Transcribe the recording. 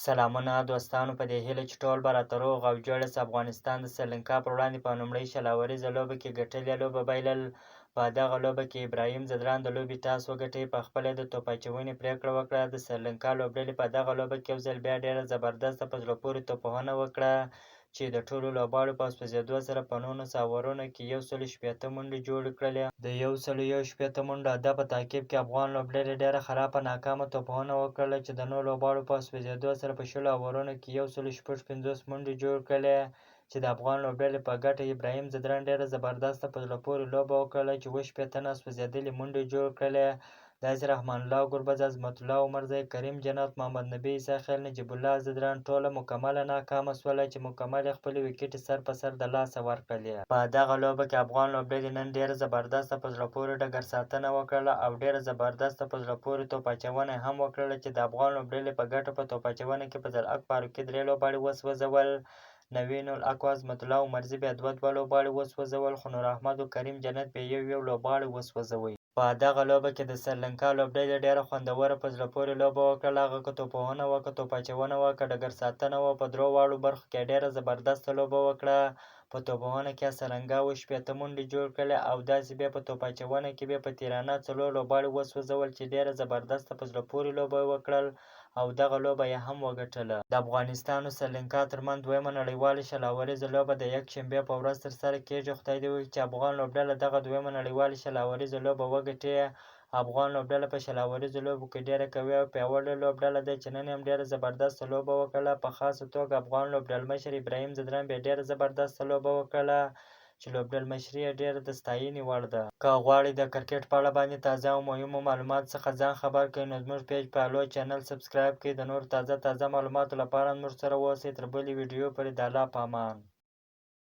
سلامونه دوستانو، په دې هیله چې ټول به راته روغ او جوړ یاست. افغانستان د سریلانکا پر وړاندې په لومړۍ 20 اوریزه لوبه کې ګټلې لوبه بایلل. په دغه لوبه کې ابراهیم ځدران د لوبې ټاس وګټي، په خپله د توپ اچونې پرېکړه وکړه. د سریلانکا لوبډلې په دغه لوبه کې یو ځل بیا ډېره زبردسته په زړه پورې توپوهنه وکړه چې د ټولو لوبغاړو په سوځېدو سره په 19 اوورونو کې 160 منډې جوړې کړلې. د 161 منډو هدف په تعقیب کې افغان لوبډلې ډېره خرابه ناکامه توپوهنه وکړله چې د نورو لوبغاړو په سوځېدو سره په 20 اوورونو کې 156 منډې جوړې کړلې چې د افغان لوبډلې په ګټه ابراهیم ځدران ډېره زبردسته په زړه پورې لوبه وکړله چې 67 نه سوځېدلې منډې جوړې کړلې. داسې رحمان الله ګربز، عظمت الله عمرزی، کریم جنت، محمد نبي عیسی خیل، نجیب الله ځدران ټوله مکمله ناکامه شوله چې مکملې خپلې ویکټې سر په سر د لاسه ورکړلې. په دغه لوبه کې افغان لوبډلې نن ډېره زبردسته په زړه پورې ډګر ساتنه وکړله او ډېره زبردسته په زړه پورې توپ اچونه هم وکړله چې د افغان لوبډلې په ګټه په توپ اچونه کې فضل حق فاروقي درې لوبغاړي وسوځول، نوین الحق او عظمت الله عمرزي بیا دوه دوه لوبغاړي وسوځول، خو نور احمد او کریم جنت بیا یو یو لوبغاړی وسوځوی. په دغه لوبه کې د سریلانکا لوبډلې ډېره خوندوره په زړه پورې لوبه وکړله، هغه که توپوهنه وه، که توپ اچونه وه، که ډګر ساتنه وه، په درو واړو برخو کې ډېره زبردسته لوبه وکړه. په توپوهنه کې سرنګا 67 منډې جوړ کړلې او داسې بیا په توپ اچونه کې بیا په تیرانا څلور لوبغاړي وسوځول چې ډېره زبردسته په زړه پورې لوبه یې وکړل او دغه لوبه یې هم وګټله. د افغانستان او سریلانکا ترمنځ دویمه نړیواله 20 اوریزه لوبه د یکشنبې په ورځ ترسره کېږي. خدای دې وکړي چې افغان لوبډله دغه دویمه نړیواله 20 اوریزه لوبه وګټي. افغان لوبډله په 20 اوریزو لوبو کې ډېره قوي او پیاوړې لوبډله ده چې نن یې هم ډېره زبردسته لوبه وکړله. په خاصه توګه افغان لوبډلمشر ابراهیم ځدران بیا ډېره زبردسته لوبه وکړله چې لوبډلمشري یې ډېره د ستاینې وړ ده. که غواړئ د کرکټ په اړه باندې تازه او مهمو معلوماتو څخه ځان خبر کړئ نو زموږ پیج فالو، چینل سبسکرایب کړئ. د نورو تازه تازه معلوماتو لپاره موږ سره اوسئ. تر بلې ویډیو پورې د الله په امان.